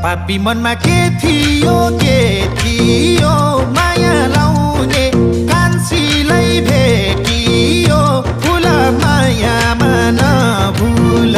पापी मनमा के थियो माया लाउने कान्छीलाई भेटियो फुल मायामा नभुल